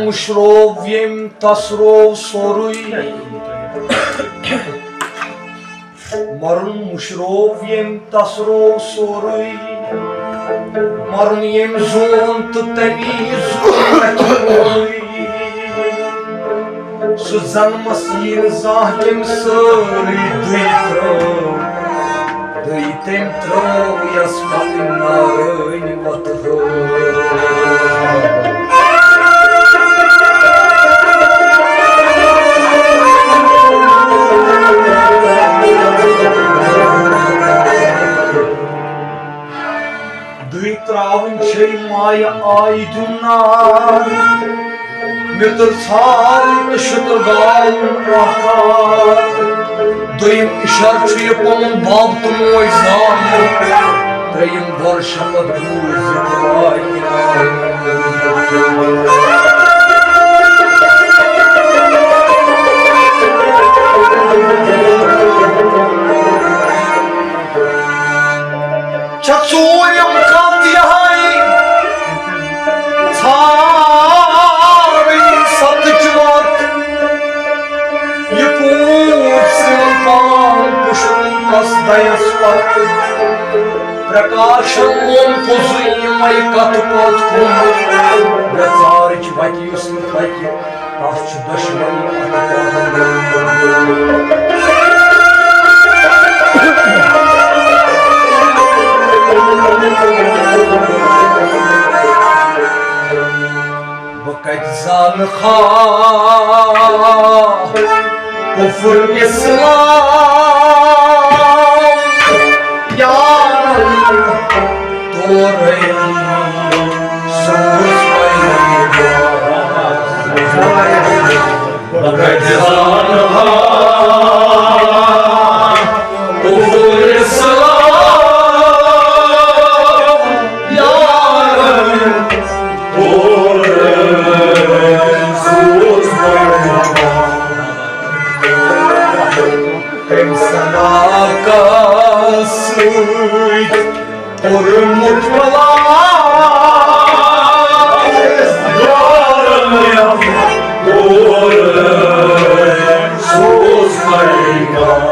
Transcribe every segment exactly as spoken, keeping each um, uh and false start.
مُشروو ییٚمۍ تس روو سورُے۔ مرُن مُشروو ییٚمۍ تس روو سورُے۔ مرُن ییٚمۍ زون تہٕ تٔمی زون اَتھِ اورُے۔ سُہ زنمس یی نہٕ زانٛہہ تٔمۍ سٲرٕے دٕے ترٲو۔ دٕے تٔمۍ ترٲو یس پنٕنۍ نارٲنۍ وتہٕ ہٲو۔ دٕے ترٛاوٕنۍ چھے مایہِ آیہِ دیُن نار۔ مےٚ تٔر ژھار تہٕ شُتر گاوُن آکار۔ دوٚیِم اِشارٕ چھُ یہِ پنُن بب تہٕ موج زامُت۔ ترٛیٚیِم بۄر شفقت بوٗزِتھ واتہِ۔ چھےٚ ژوٗرِم کتھ یِہے، ژھانڈٕنۍ ستٕچ وتھ۔ یہِ کوٗر ژھٕن پان پُشُن تس دَیَس پتھ۔ پرکاشن ووٚن پوٚزُے یِمے کتھٕ پتھ کُن۔ مےٚ ژارٕچ وتہِ یُس نہٕ پکہِ۔ تس چھُ دۄشوٕنی اَتھٕ پتھ۔ بہٕ کتہِ زانہٕ ہا کفر اسلام؟ یارن تورے سوز پیغام۔ بہٕ کتہِ زانہٕ ہا کفر اسلام؟ یارن تورے سوز پیغام۔ تٔمۍ صداقت سۭتۍ کوٚرمُت پلان۔ یارن کوٚر سوز پیغام۔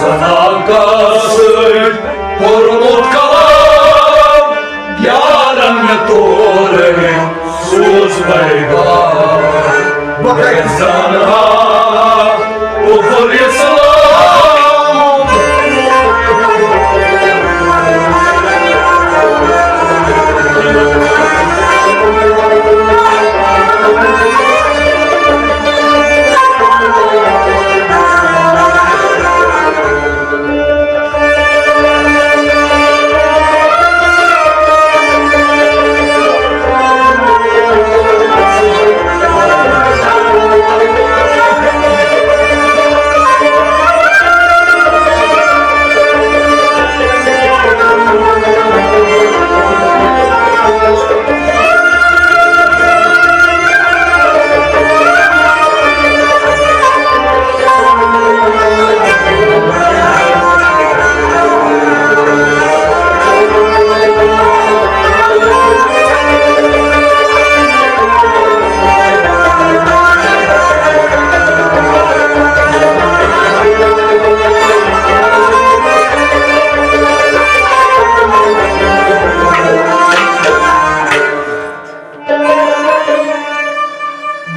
صداقت سۭتۍ کوٚرمُت کلام، یارن مےٚ تورے سوز پیغام۔ بہٕ کتہِ زانہٕ ہا کفر اسلام؟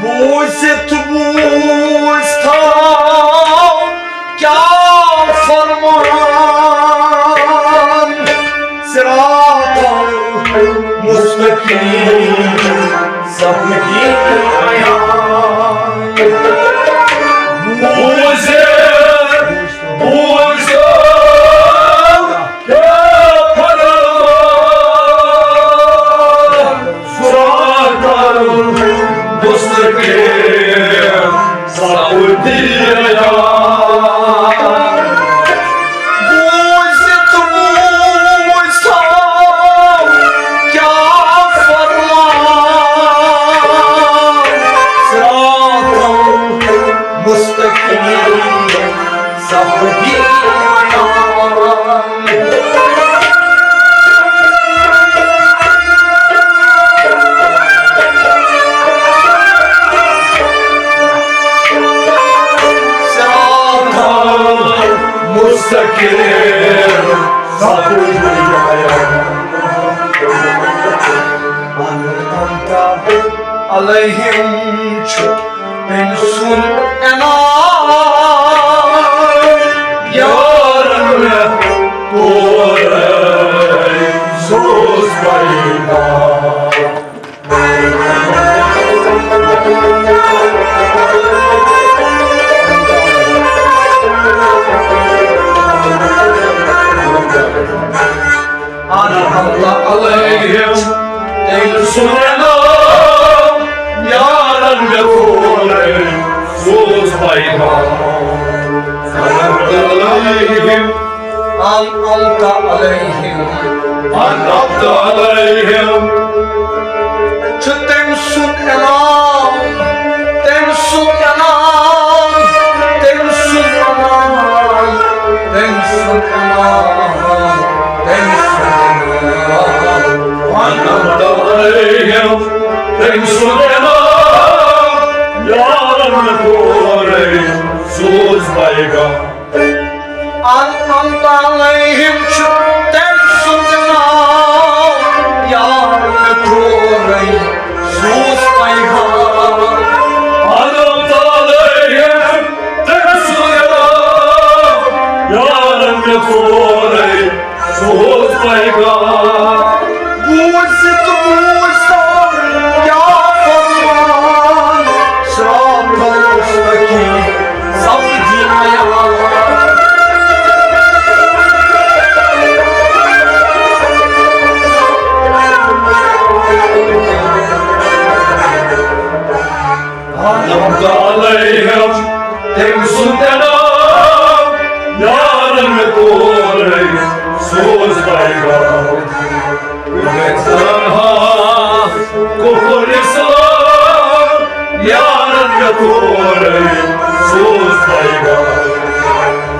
بوٗزِتھ بوٗزتھا کیٛاہ فرمان، صراط المستقیم سپدی عیان۔ بوٗزِتھ بوٗزِتھ مستقر سپُد علیہم چھُ تٔمۍ سُنٛد انعام۔ یارن مےٚ تورے سوز پیغام۔ انعمت علیہم، تٔمۍ سُنٛد انعام، یارن مےٚ تورے سوز پیغام۔ انعمت علیہم، انعمت علیہم، انعمت علیہم، چھُ تٔمۍ سُنٛد انعام، تٔمۍ سُنٛد انعام، تٔمۍ سُنٛد انعام، تٔمۍ سُنٛد انعام، تٔمۍ سُنٛد انعام۔ انعمت علیہم، تٔمۍ سُنٛد انعام، یارن مےٚ تورے سوز پیغام۔ انعمت علیہم چھُ تٔمۍ سُنٛد ناو، یارن مےٚ تورے سوز پیغام۔ انعمت علیہم تٔمۍ سُنٛد ناو، یارن مےٚ تورے سوز پیغام۔ بوٗزِتھ بوٗزتھ کیٛاہ فرمان، صراط المستقیم سپدی عیان۔ انعمت علیہم، تٔمۍ سُنٛد انعام، یارن مےٚ تورے سوز پیغام۔ گژھن ہا کفر اسلام، یارن مےٚ تورے سوز پیغام۔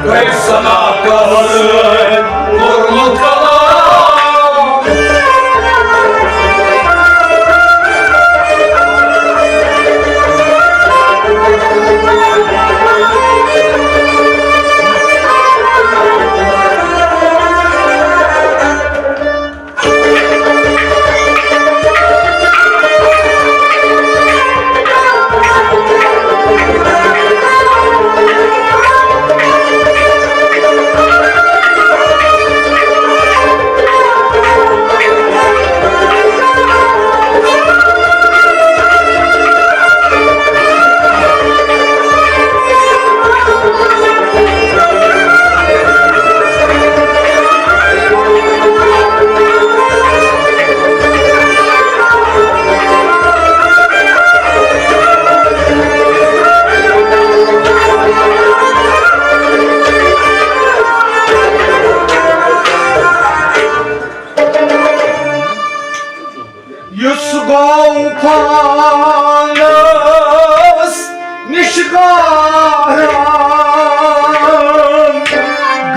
گژھن ہا کفر کوٚرمُت کلام۔ یُس گوٚو پانس نِش غاران،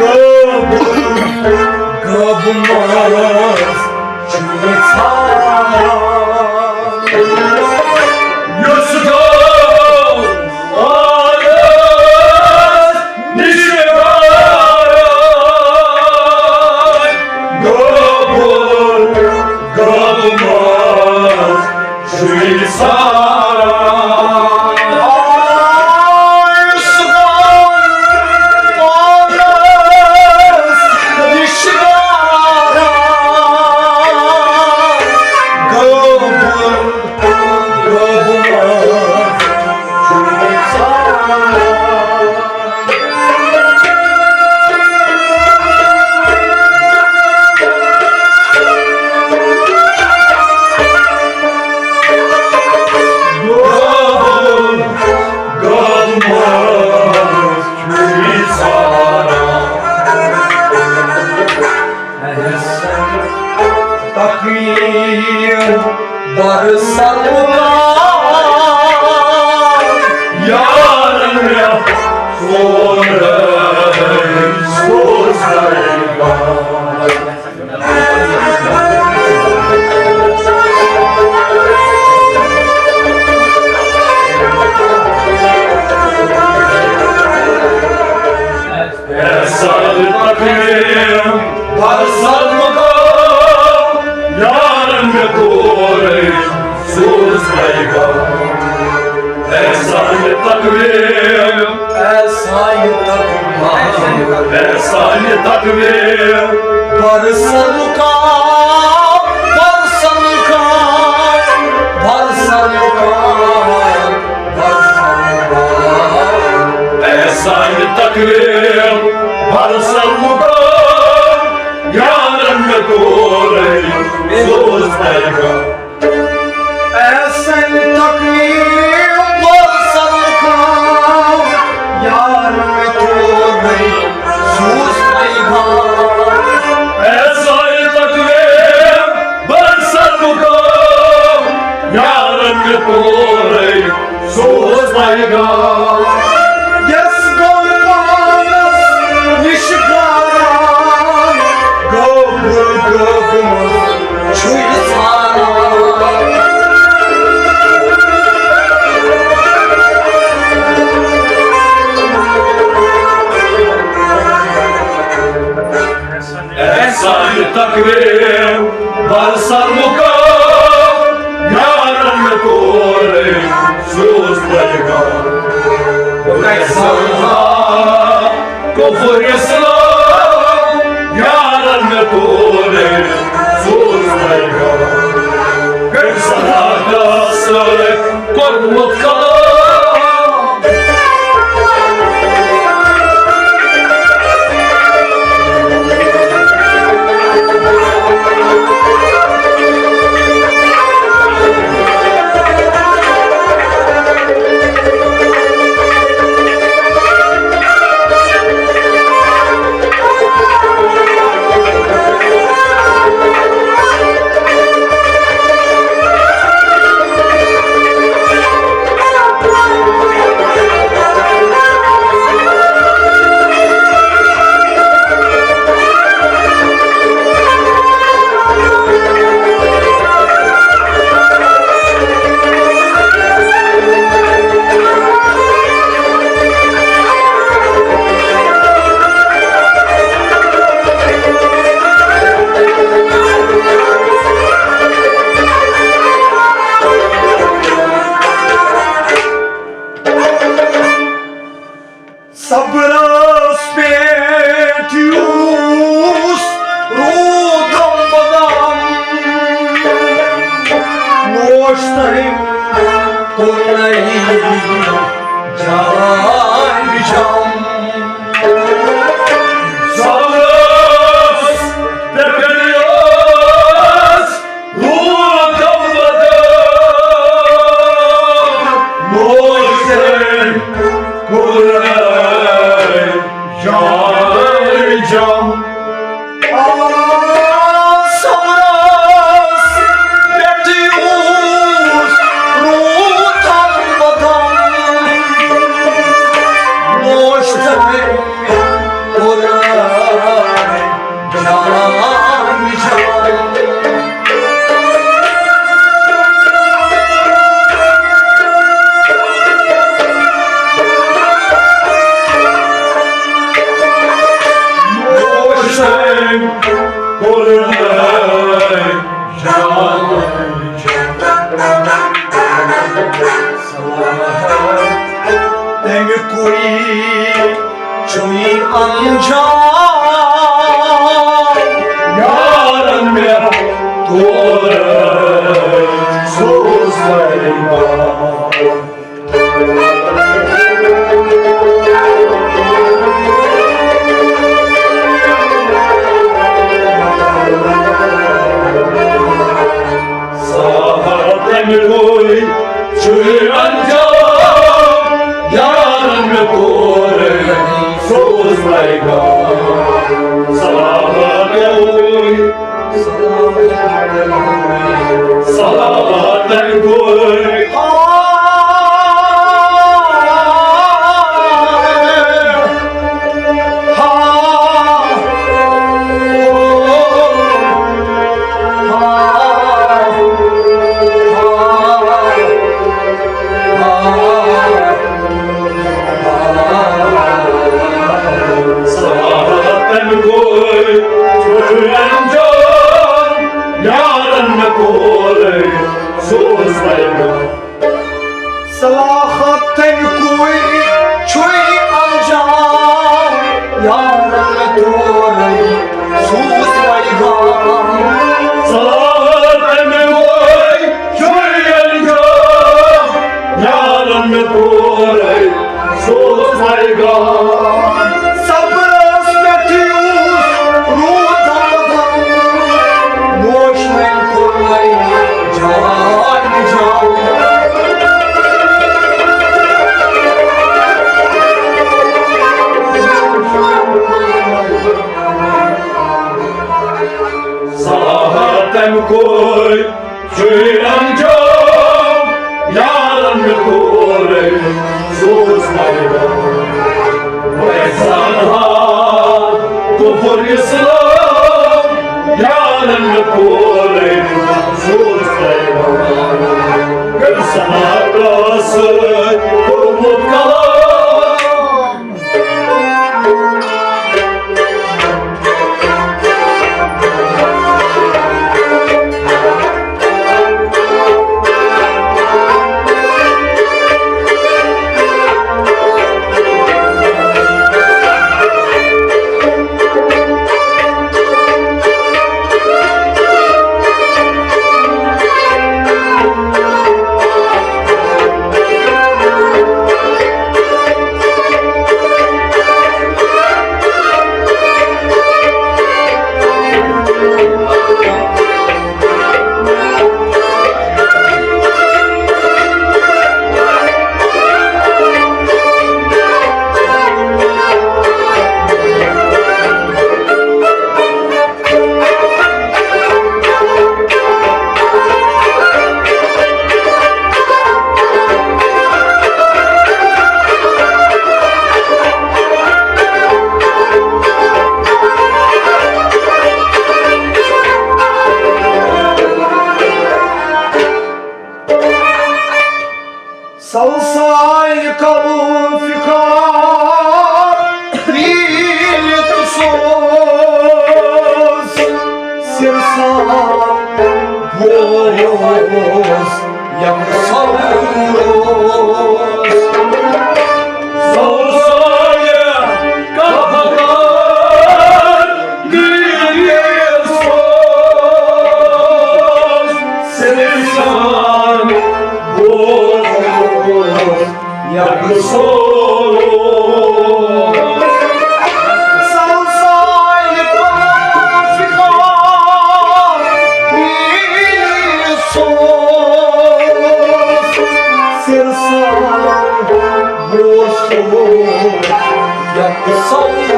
غٲب، غٲب مارس چھُ یہِ ژھاران۔ یُس گوٚو پانس نِش غاران، غٲب، غٲب مارس چھُ یہِ ژھاران۔ اصل مقام یارن مےٚ تورے سوز پیغام۔ احسان تقویم، احسان تقویم، احسان تقویم۔ برسن کا، برسن کا، برسن کا۔ احسان تقویم، برسن مقام، یارن مےٚ تورے سوز پیغام۔ احسان تقویم، برسن مقام، یارن مےٚ تورے سوز پیغام۔ احسان تقویم، برسن مقام، یارن مےٚ تورے سوز پیغام۔ یس گوٚو پانس نِش گاران، گوٚو گُل گوٚبمُت چھُ یہِ ژھانان۔ احسان تقویم، برسن مقام، یارن مےٚ تورے سوز پیغام۔ احسان کفر اسلام، یارن مےٚ تورے سوز پیغام۔ کٔمۍ صداقت سۭتۍ کوٚرمُت کلام۔ صبرس پٮ۪ٹھ یُس روٗدم بدم، نوش تٔمۍ کوٚر نہٕ جان جم۔ صبرس پٮ۪ٹھ یُس روٗدم بدم، نوش تٔمۍ کوٚر نہٕ جان جم۔ آ، صبرس پٮ۪ٹھ اوس روٗدم بدم، نوش تٔمۍ کوٚر جان جم۔ تٔمۍ کوٚر چھُے انجام، یارن مےٚ تورے سوز پیغام۔ صحابن کوٚر چھُے انجام، یارن مےٚ تورے سوز پیغام۔ صحابن کوٚر، صحابن کوٚر۔ صبرس پٮ۪ٹھ یُس روٗد دم دم، نوش نٔنۍ کوٚرنَے جان جان۔ ساہا تٔمۍ کوٚر چھُے انجام، یارن مےٚ کوٚر سوز پیغام۔ ویسا تھا کفر اسلام، یارن مےٚ کوٚر سوز پیغام۔ کٔرۍ سنا کٲنٛسہِ کوٚرمُت کلام۔ سلسال کل فکار نیلت سوز، سرسان بوز یم سوز۔ سلسال کل فکار نیلت سوز، سرسان بوز یک سوز۔ سلسال کل فکار نیلت سوز، سرسان بوز یک سوز۔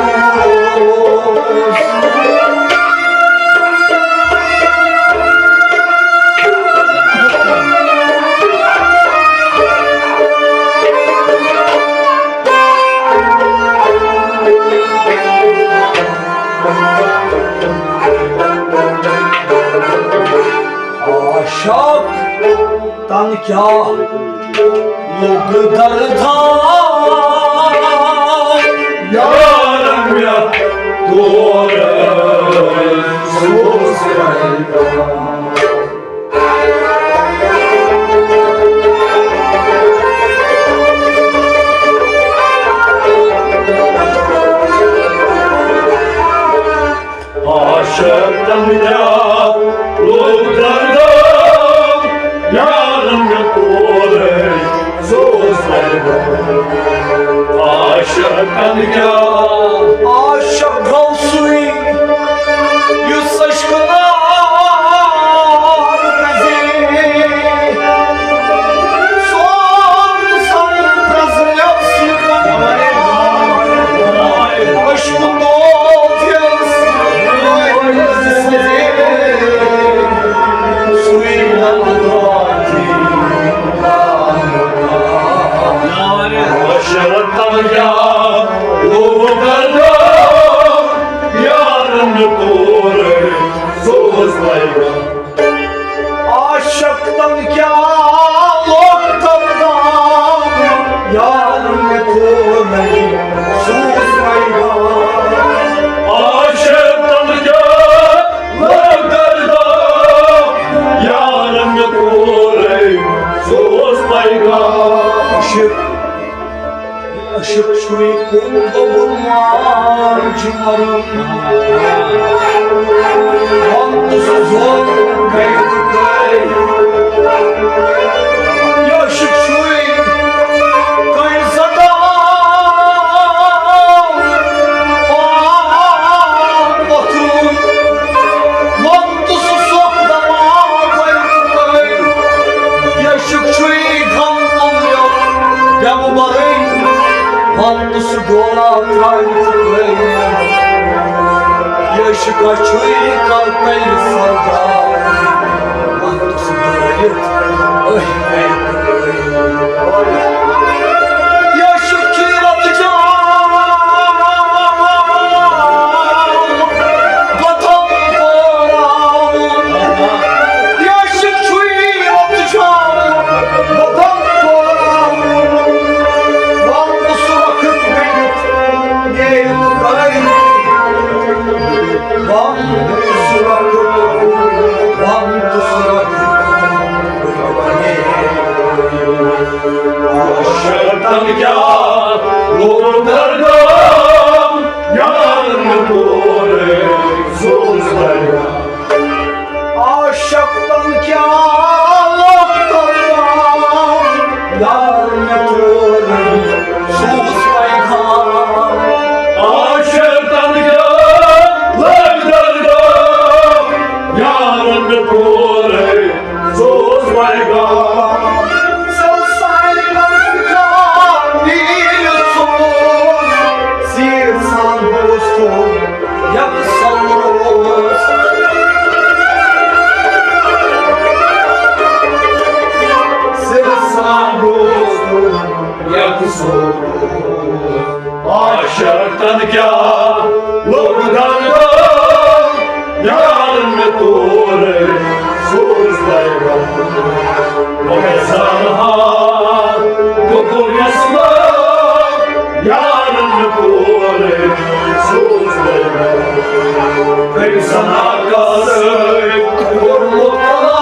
عاشق تن کیا لوگ دردا، یار مےٚ تور سوز۔ عاشق تن کیا لوگ دردا، یار مےٚ تور سوز پیغام۔ عاشق تن کیا، عاشق گوٚو سُے یُس عشقہٕ نار گژھِ۔ سون سن پرٛزنٲو سُہ عشقہٕ دود یس سُے نندراتی۔ عاشق تن کیا لوگ دردا، یار مےٚ تور سوز پیغام۔ عاشق تن کیا لوگ دردا، یار مےٚ تور سوز پیغام۔ عاشق تن کیا لوگ دردا، یار مےٚ تور سوز پیغام۔ عاشق، عاشق چھُے کُن دوٚپُن ماجہِ مرُن۔ وَن تہٕ سُہ زوٚن گَرِ تہٕ گَرِ۔ یہِ عاشق چھُے کَنہِ زَدان۔ دولا ترٛٲوِتھ کٔرۍ۔ یہِ چھُ کچھُے کلپے سردار، ونتُس دٲرِتھ أہۍ مےٚ ترٛٲوِتھ۔ یہِ چھُ کھیٖرت جام، بطن پوراوُن۔ یہِ چھُ کھیٖرت جام، بطن پوراوُن۔ وَنتُس وقت گٔیِتھ عاشق تن کیا لوگ ترگام، یار مےٚ ترٛوو سوز پیغام۔ عاشق تن کیا لوگ ترگام، یار مےٚ ترٛوو سوز پیغام۔ سل ساحل پر فکار نیل سوز، سیر سان دوستو۔ یک سمروز سرسان روز یک سمروز۔ عاشق تن کیا لوگ دردو، یار مےٚ تور سوز پیغام۔ مگر زانہا گوٚبُر یس منٛز یارن کورے سوز لگا۔ کٔمۍ سنا کارے کوٚرمُت طلاق۔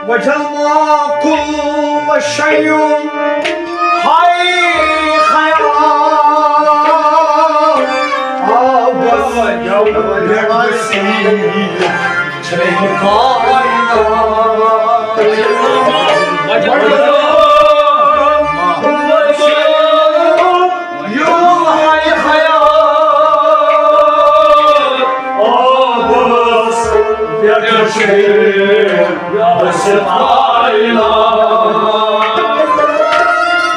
وجل ما كل شيء هاي خيال. آبس يوم يكسي شيء كائنات.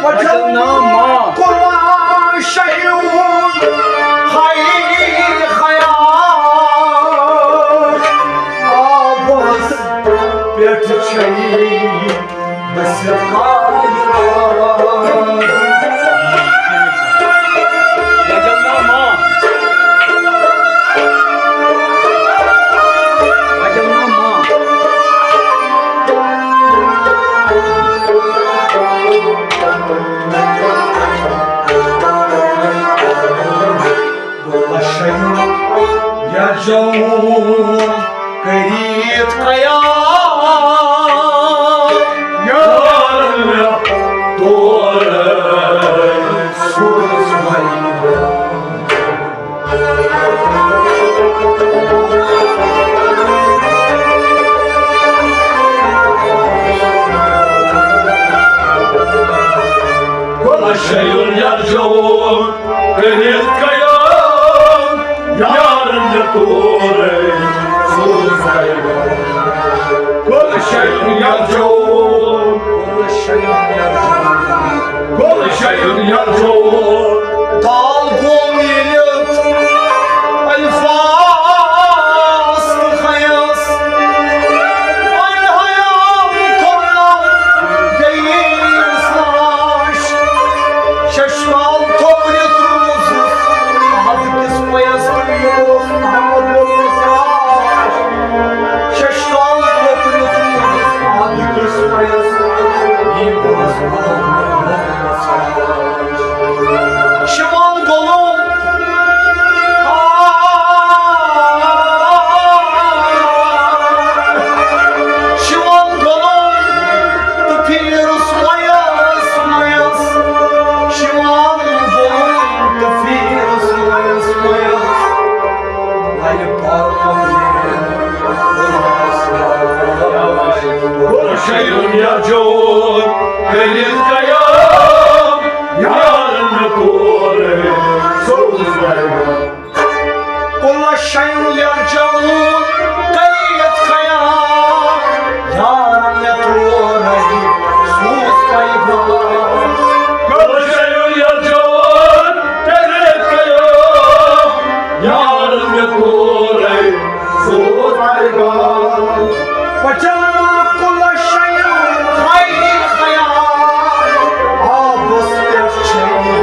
وجل ما كل شيء پٮ۪ٹھ چھَے بٔسِتھ کائنات۔ لشن یرجعون کٔرِتھ قیام۔ یار مےٚ تورے سوز وۄنۍ۔ لشن یرجعون کٔرِتھ قیام، یارن مےٚ تورے سوز۔ گُلشن یرجو، گُلشن یرجو، دالگوم ییٚلہِ الفاظ تہٕ خیاس، وۄنۍ حیام کوٚرنم ییٚمِس لاش۔ ششپال تھوٚو رِت روٗزُس احد کِس پَیَس تہٕ یہِ اوس محمد لوٚبمُت لاش۔ ششپال تھوٚو رِت روٗزُس احد کِس پَیَس تہٕ یہِ اوس محمد لوٚبمُت لاش۔ شِوان گوٚلُم، آ، شِوان گوٚلُم تہٕ پھیٖرُس مَیَس مَیَس۔ شِوان گوٚلُم تہٕ پھیٖرُس مَیَس مَیَس۔ وَلہِ پَرُن گُلشن یرجو کٔرِتھ قیام، یارن مےٚ تورے سوز پیغام۔ گُلشن یرجو کٔرِتھ قیام، یارن مےٚ تورے سوز پیغام۔ گُلشن یرجو کٔرِتھ قیام، یارن مےٚ تورے سوز پیغام۔ وجل گُلشن خیر خیال، آبس پٮ۪ٹھ چھٔنۍ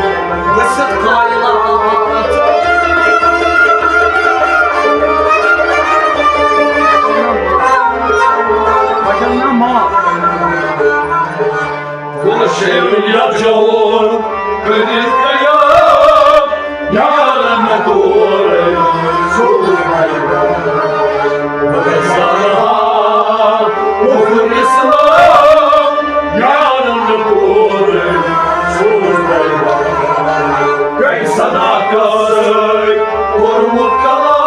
گٔژھِتھ کائنات۔ وجل نہ ماں۔ گُلشن یرجو کٔرِتھ قیام، یارن مےٚ تورے سوز پیغام۔ بہٕ گژھٕ ہا کفر اسلام، یارن مےٚ تورے سوز پیغام۔ گٔے صداقت کوٚرمُت کلام۔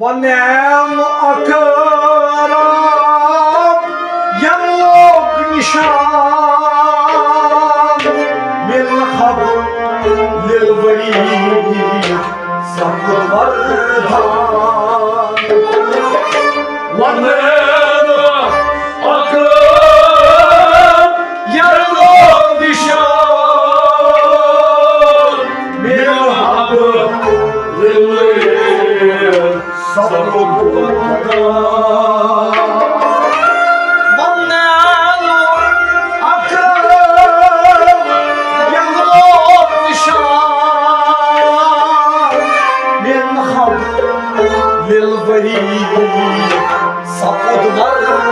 ونیم اکرم یم لوگ نشان، من حب للولی سخت وردان۔ ونیم اکرم یم لوگ نشان، من حب للولی سخت وردان۔ ونیم اکرم یم لوگ نشان، من حب للولی سخت وردان۔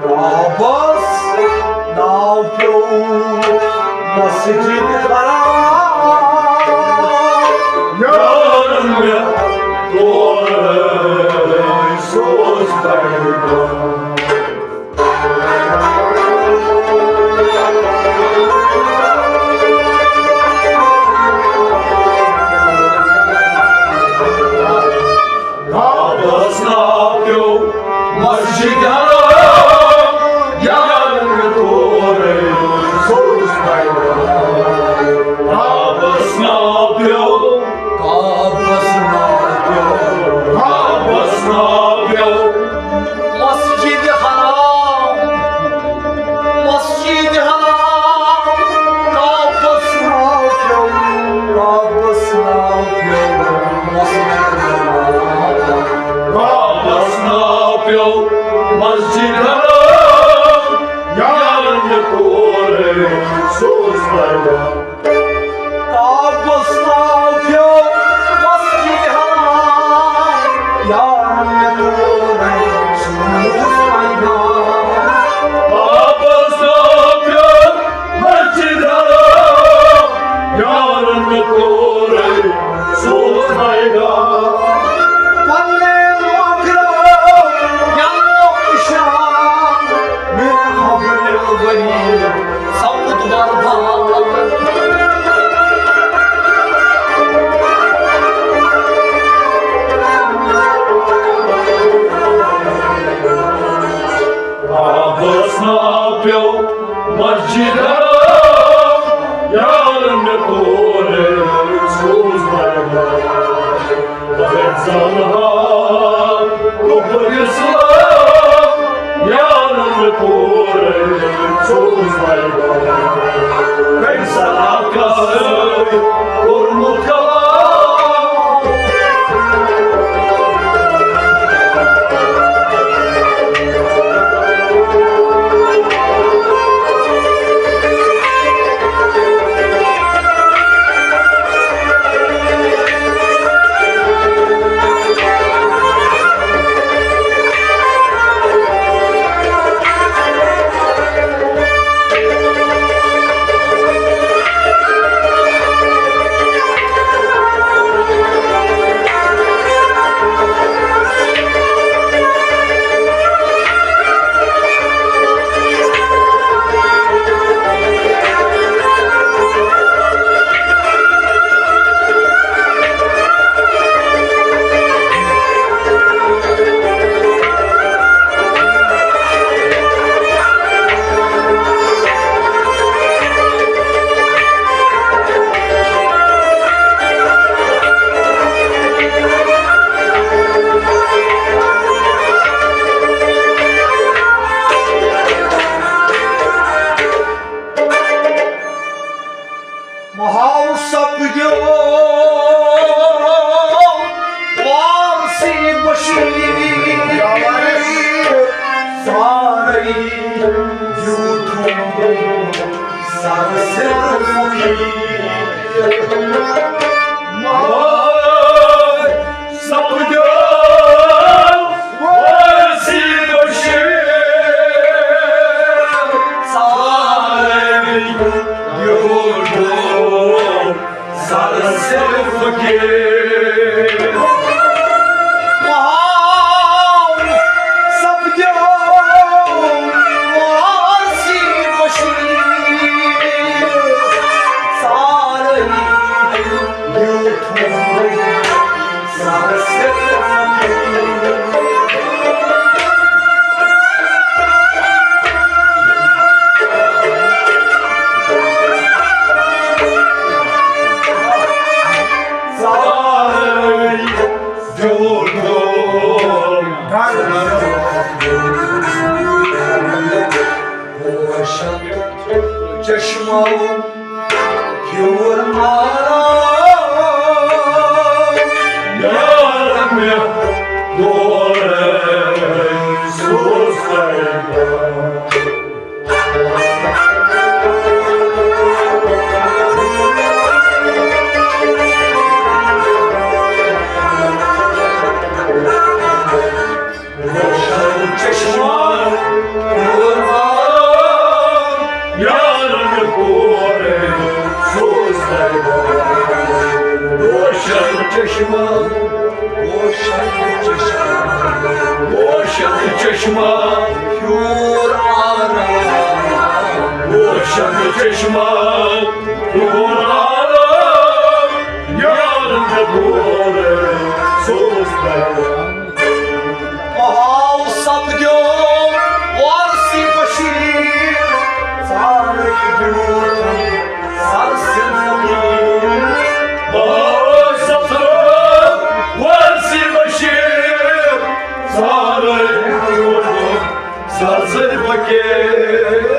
ربس ناو پیوٚو مسجد حرام۔ یارن مےٚ تورے سوز پیغام۔ ربس ناو پیوٚو مسجد حرام، یارن مےٚ تورے سوز پیغام۔ کعبس ناو پیوٚو، کعبس ناو پیوٚو، کعبس ناو پیوٚو۔ مسجد حرام، مسجد حرام، کعبس ناو پیوٚو، کعبس ناو پیوٚو، مسجد حرام۔ کعبس ناو پیوٚو مسجد حرام، یارن مےٚ تورے سوز پیغام۔ کعبس ناو پیوٚو مسجد حرام، یارن مےٚ تورے سوز پیغام۔ کعبس ناو پیوٚو مسجد حرام، یارن مےٚ تورے سوز پیغام۔ پننہِ مۄکھرو یلُک نشان، میون حبل الغنی سپُد وردان۔ کعبس ناو پیوٚو مسجد حرام، یارن مےٚ تورے سوز پیغام۔ بہٕ زانہٕ ہا کفر اسلام، یارن مےٚ تورے سوز پیغام۔ کمہِ صداقت سۭتۍ کوٚرمُت کلام۔ مہاو سپدیو وارثی بشیر، سارے زیوٗٹھُن سر صرف فقیر۔ مہاو سپدیو وارثی بشیر، سارے زیوٗٹھُن سر صرف فقیر۔ مہاو سپدیو وارثی بشیر، سارے زیوٗٹھُن سر صرف فقیر۔ سارے زیوٗٹھُن چشمو پھیوٗر مارا، یار مےٚ تورے سوز پیغام۔ روشن چشمہ، نور آرام، یارن کورے سوز پیغام۔ روشن چشمہ، روشن چشمہ، روشن چشمہ، پھیوٗر آرام۔ روشن چشمہ، پھیوٗر آرام، یارن کورے سوز پیغام۔ آو سپدِ سرسٕے بہٕ کیٛاہ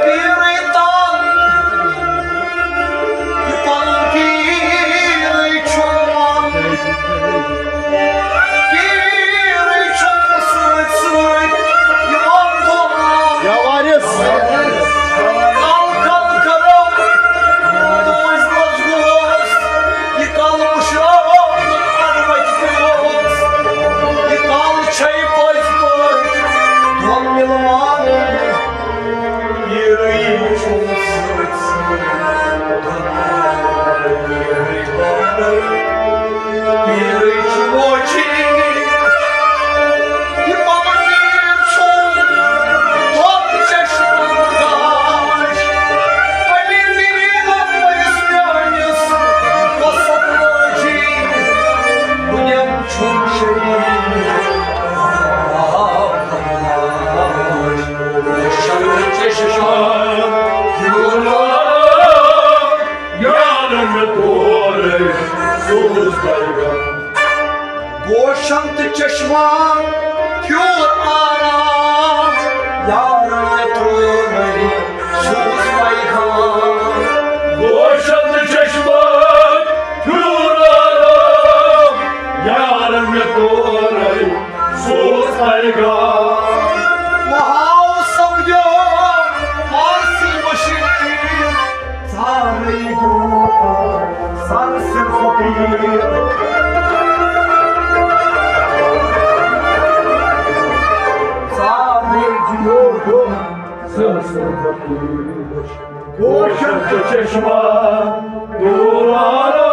پیٖرٕے تن، یہِ تن پیٖرٕے چھُم۔ پیٖرٕے چھُم سۭتۍ سۭتۍ یِوان دۄہن۔ یا وارث۔ کل کل کرو تُہٕنٛز مضبوٗط۔ یہِ کل مُشرٲو اَدٕ وَتہِ پیوس۔ یہِ کل چھے پٔزۍ پٲٹھۍ دۄن مِلوان۔ پیٖرٕے چھُم سۭتۍ سۭتۍ دۄن مِلوان۔ پیٖرٕے چھُ موجی۔ یہِ پنُن پیٖر چھُ دۄن چشمن گاش۔ اَمی پیٖرِ گوٚو أمِس میٲنِس وسط ماجی۔ بہٕ نِم چھُم شریٖک۔ شمس چشمہ یارن مےٚ تورے سوز پیغام۔ گوشن تہٕ چشمہ پھیوٗر آرام، یارن مےٚ تورے سوز پیغام۔ گوشن تہٕ چشمہ پھیوٗر آرام، یارن مےٚ تورے سوز پیغام۔ وہاو سپدیو فارسی مشیر، سارے گوٚو سر سر فقیر۔ سارے گوٚو سر سر فقیر۔ گوشن تہٕ چشمہ نورانہ،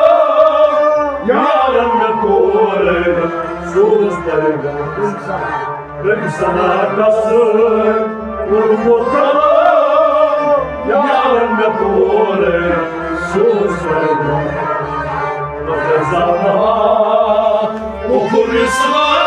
یارن مےٚ تورے سوز پیغام۔ رمسنا قصر کوٚرمُت تباہ، یارن مےٚ تورے سوز پیغام۔ رمسنا کفر اسلام